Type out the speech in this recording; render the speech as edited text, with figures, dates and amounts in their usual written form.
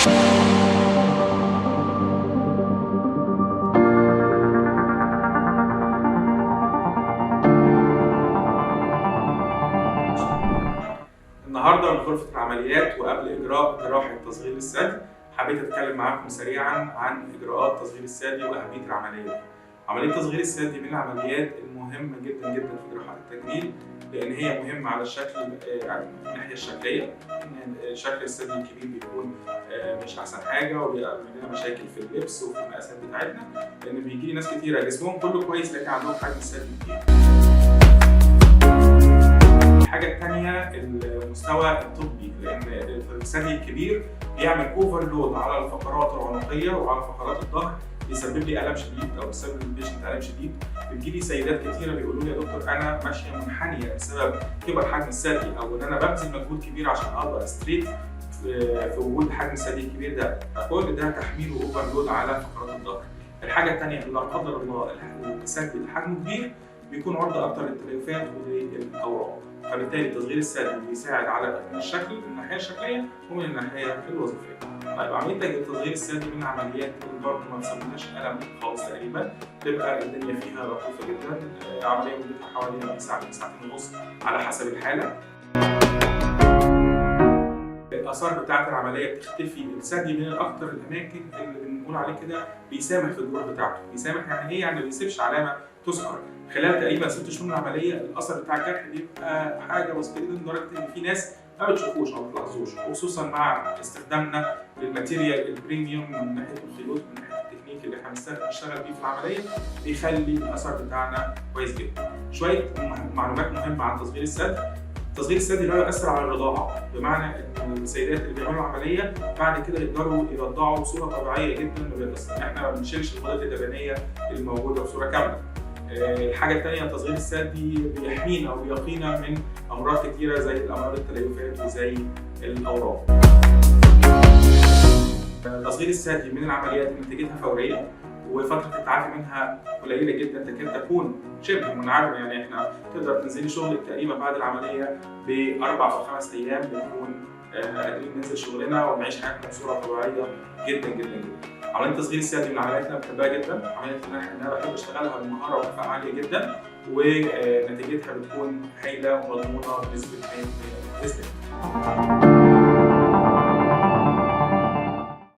النهارده من غرفة العمليات وقبل إجراء جراحة تصغير الثدي حبيت أتكلم معاكم سريعا عن إجراءات تصغير الثدي وأهمية العملية دي. عملية تصغير الثدي من العمليات المهمة جدا جدا في جراحات التجميل، لأن هي مهمة على الشكل، يعني من الناحية الشكلية، إن شكل الثدي الكبير بيكون مش أحسن حاجة وبيعمل لنا مشاكل في اللبس وفي المقاسات بتاعتنا، لأن بيجي لي ناس كتيرة جسمهم كله كويس لكن عندهم حجم الثدي كبير. الحاجة الثانية المستوى الطبي، لأن الثدي الكبير بيعمل overload على الفقرات العنقية وعلى فقرات الظهر، بيسبب لي ألم شديد أو بيسبب لل patient ألم شديد. بتجي لي سيدات كتيرة بيقولوا لي يا دكتور أنا ماشية منحنية بسبب كبر حجم الثدي، أو إن أنا ببذل مجهود كبير عشان أبقى straight في وجود حجم الثدي الكبير ده، فكل ده تحميل و overload على فقرات الظهر. الحاجة الثانية لا قدر الله الثدي اللي حجمه كبير بيكون عرضة أكتر للتليفات وللأورام، فبالتالي تصغير الثدي بيساعد على الشكل من الناحية الشكليه ومن الناحية الوظيفية. طيب عملية تصغير الثدي من العمليات اللي برضه ما بتسببلناش الم خالص تقريبا، تبقى الدنيا فيها لطيفة جدا. عملية مدتها حوالي من ساعة لساعتين ونص على حسب الحالة. الاثار بتاعه العملية بتختفي. الثدي من اكتر الاماكن اللي بنقول عليه كده بيسامح في الجروح بتاعته. بيسامح يعني ايه؟ يعني ما بيسيبش علامة تذكر. خلال تقريبا 6 شهور من العملية الاثر بتاع الجرح بيبقى حاجة بسيطة جدا، لدرجة ان في ناس ما بتشوفوش او ما بتلاحظوش، خصوصا مع استخدامنا لل material ال premium من ناحية الخيوط، من ناحية التكنيك اللي احنا بنشتغل بيه في العملية، بيخلي الاثر بتاعنا كويس جدا. شوية معلومات مهمة عن تصغير الثدي. تصغير الثدي لا يؤثر على الرضاعة، بمعنى ان السيدات اللي بيعملوا عملية بعد كده يقدروا يرضعوا بصورة طبيعية جدا، ما بيأثر، احنا ما بنشيلش الغدد اللبنيه الموجودة بصورة كاملة. الحاجة الثانية تصغير الثدي بيحمينا وبيقينا من امراض كتيرة زي الامراض التليفات وزي الاورام. تصغير الثدي من العمليات اللي نتيجتها فورية وفترة التعافي منها قليله جدا، تكاد تكون شبه منعدمة، يعني احنا تقدر تنزلي شغلك تقريبا بعد العملية ب4 أو 5 ايام، بنكون قادرين ننزل شغلنا ونعيش حياتنا بصورة طبيعية جدا جدا جدا. عملية تصغير الثدي من العمليات اللي انا بحبها جدا، عملية اللي انا بحب اشتغلها بمهارة وكفاءة عالية جدا، ونتيجتها بتكون هايلة ومضمونه بنسبة 100% باذن الله.